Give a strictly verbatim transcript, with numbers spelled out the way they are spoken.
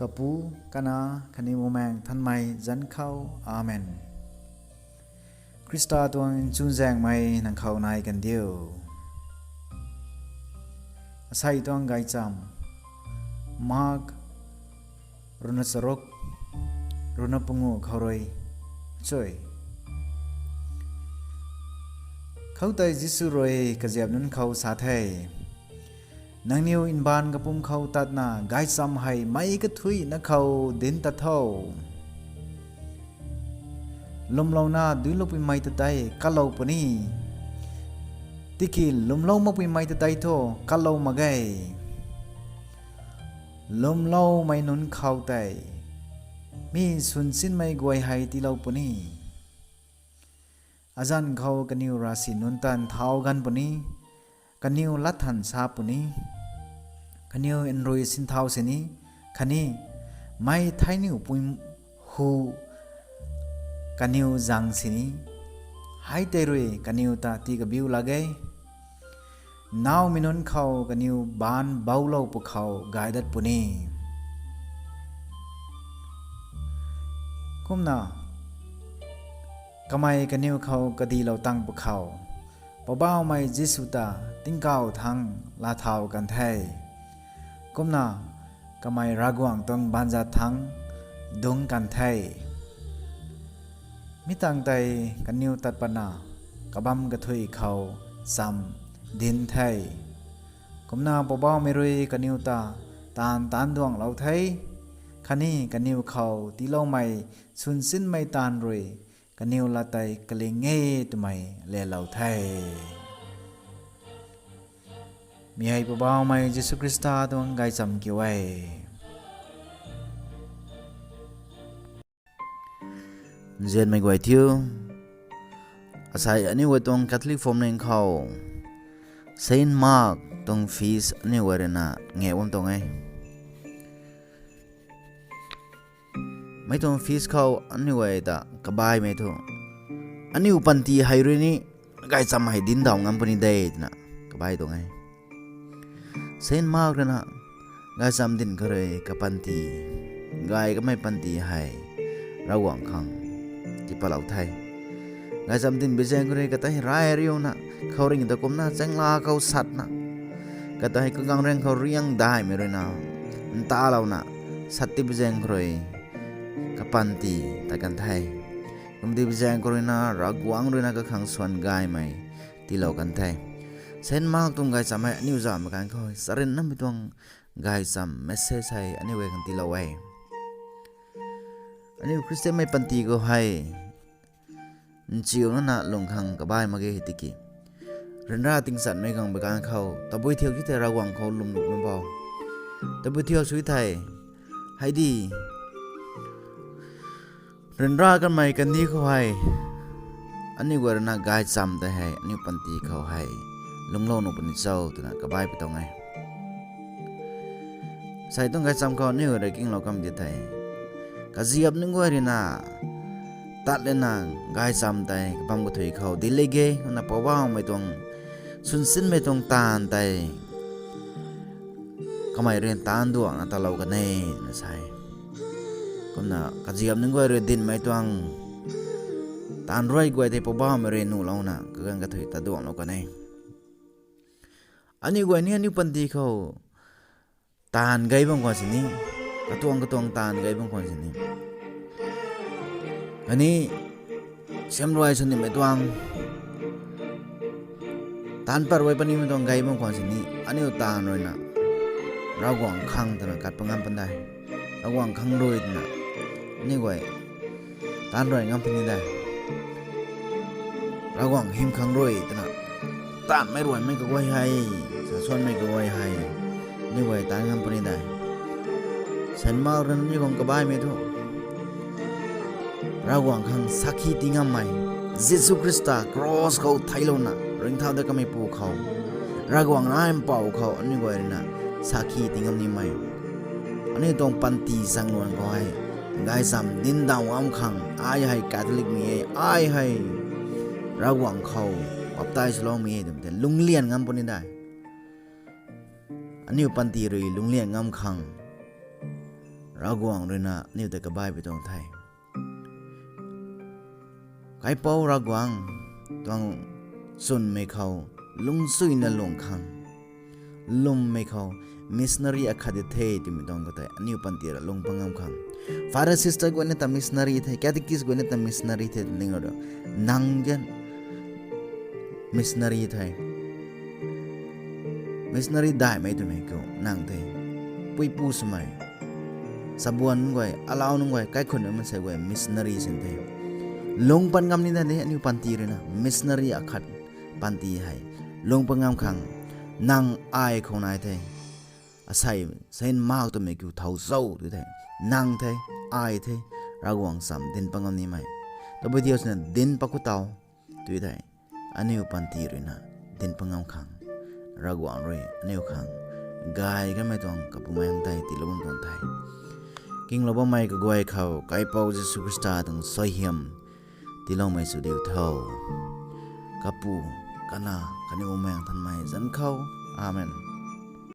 Kapu, Kanac khatni Bumaengh Nthanmei zanc khou. Amen. Khrista tuang chuzaenghmei nang khou nai kandiu. Asei tuang gaychamv, Mark ruhna charuk, ruhna panguh khou rui chui. Khoutei Jisu rui kaziap nunc khou sa the, Nangniw mbaanv kapwm khou tatna gaychamv hei meic kathuicna khou dinc tat tho. Lwmlouna duiloupui mei ta tei katlou puni, tiki lwmlou makpui mei ta tei thu katlou mak ge. Lwmloumei nunc khou tei mi swnsinmei guay hei tiilou puni. Azanc khou kaniw ravsic nunc ta nthau ganv puni, kaniw latthan sa puni, kaniw nrui sinthau sini, khatni mei theiniw pui hu kaniw zang sini, hei tei rui kaniw ta tii kabiu lak ge. Nnaumei nunc khou kaniw baanc boulou pwkhou gay dat puni. Kumna kamei kaniw khou kadilou tang pwkhou, Poubauhmei Jisu ta tingkauh thangc laa thau kan the. Kumna kamei Ravguangc tuang baanzat thangc dungc kan the. Mi tangv tei kaniw tat patna kabamv kathuic khou chamv dinc the. Kumna Poubauhmei rui kaniw ta taanv taanc duanglou the, khatni kaniw khou tiiloumei swnsinmei taanv rui kaniw lat tei kaling e twmei lelou the. Mi hei Poubauhmei Jisu Khrista tuang gaychamv kiu e. Nzianmei guay thiu, asei aniu guay tuang Catholic phwamling khou Saint Mark tuang feast aniu guay ruina nge bam tuang e. Mei tuang feast khou aniu guay ta kabaimei thu, aniu panty hei rui ni gaychamv hei dinc daw ngam puni de twna kabai tuang e. Saint Mark ruina gaychamv dinc khou rui kapanty, gay kamei panty hei Ravguangc khang tipatlou the. Gaychamv dinc bi zaeng khou rui katei rai riuna, khouringh ta kumcna chaengla khou satna, katei kaganv riang khou riang daihmei ruina ntalouna sat ti bi zaeng khou rui kapanty tat kan the. Kumti bi zaeng khou ruina Ravguangc ruina kakhang swan gaymei tiilou kan the. Saint Mark tuang gaychamv hei aniu zauhmei ganv khou charynmei tuang gaychamv message hei aniu guay khang tiilou e. Aniu Khristianmei panty khou hei nchiuna na lung khang kabai mak ge hei tiki, ryanra tingchanmei khang bi ganv khou tabui thiak sw thei Ravguangc khou lwmlumei bou, tabui thiak sw thei, hei di, ryanra kanmei kandih khou hei aniu guay ruina gaychamv tei hei aniu panty khou hei lungclou nuh puni cho twna kabai pi tuang e. Sei tuang gaychamv khou aniu guay rui kinglou kam di thei, kaziap nunc guay ruina tat lana gaychamv tei kabamv kathuic khou di le ge, kumna Poubauhmei tuang swnsinmei tuang taanv tei kamei rui taanc duangna talou kan e na sa e. Kumna kaziap nunc guay rui dinhmei tuang taanv rui guay tei Poubauhmei rui nuhlouna kaganv kathuic ta duanglou kan e. Aniu guay ni aniu panty khou taanv gay bam khwan sini, katuang katuang taanv gay bam khwan sini, khatni siamruai sw nimei tuang, taanv pat ruai punimei tuang gay bam khwan sini, aniu taanv ruina Ravguangc khang twna kat pa ngam pan de. Ravguangc khang rui twna aniu guay taanv ruai ngam puni de. Ravguangc hym khang rui twna taanvmei ruaimei kaguay hei, sasuanmei kaguay hei aniu guay taanv ngam puni de. Saint Mark ruina aniu khang kabaimei thu, Ravguangc khang sakhi tii ngammei, Jisu Khrista cross khou theiclouna ringcthau dat kameipu khou Ravguangc Nac Mpouh khou aniu guay ruina sakhi tii ngam nimei, aniu tuang panty zangluan khou hei gaychamv dinc daw ngam khang, ai hei Catholicmei e, ai hei Ravguangc khou baptize swloumei e twmei tei lunglian ngam puni de. Aniu panty rui lunglian ngam khang Ravguangc ruina aniu ta kabaipui tuang the. Kaipouc Ravguangc tuang chwnmei khou lungcsuina lung khang, lwmmei khou missionary akhat di the twmei tuang khou tei aniu panty ra lung pangam khang. Father sister guayna ta missionary the, catechist guayna ta missionary the ning ra, nang gen missionary the. Missionary daihmei twmei khou nang the. Puipu swmei, sabuan nunc guay, alau nunc guay, kaikhunc nunc maansei guay missionary sin the. Lung pan ngam ni na de, aniu panty ruina missionary akhat panty hei lung pangam khang. Nang ai khou nai the. Asei, sen mak twmei kiu thau zau tu the. Nang the, ai the, Ravguangc cham dinc pangam nimei, tabui diu sina dinc paku tau tu the. Aniu panty ruina dinc pangam khang, Ravguangc rui aniu khang gay kanmei tuang kapumei hang tei tiilou bam tuang the. Kinglou bammei kaguay khou Kaipouc Jisu Khrista tuang suaihiam tiiloumei sw diu tho. Kapu, Kanac khatni Bumaengh Nthanmei zanc khou. Amen.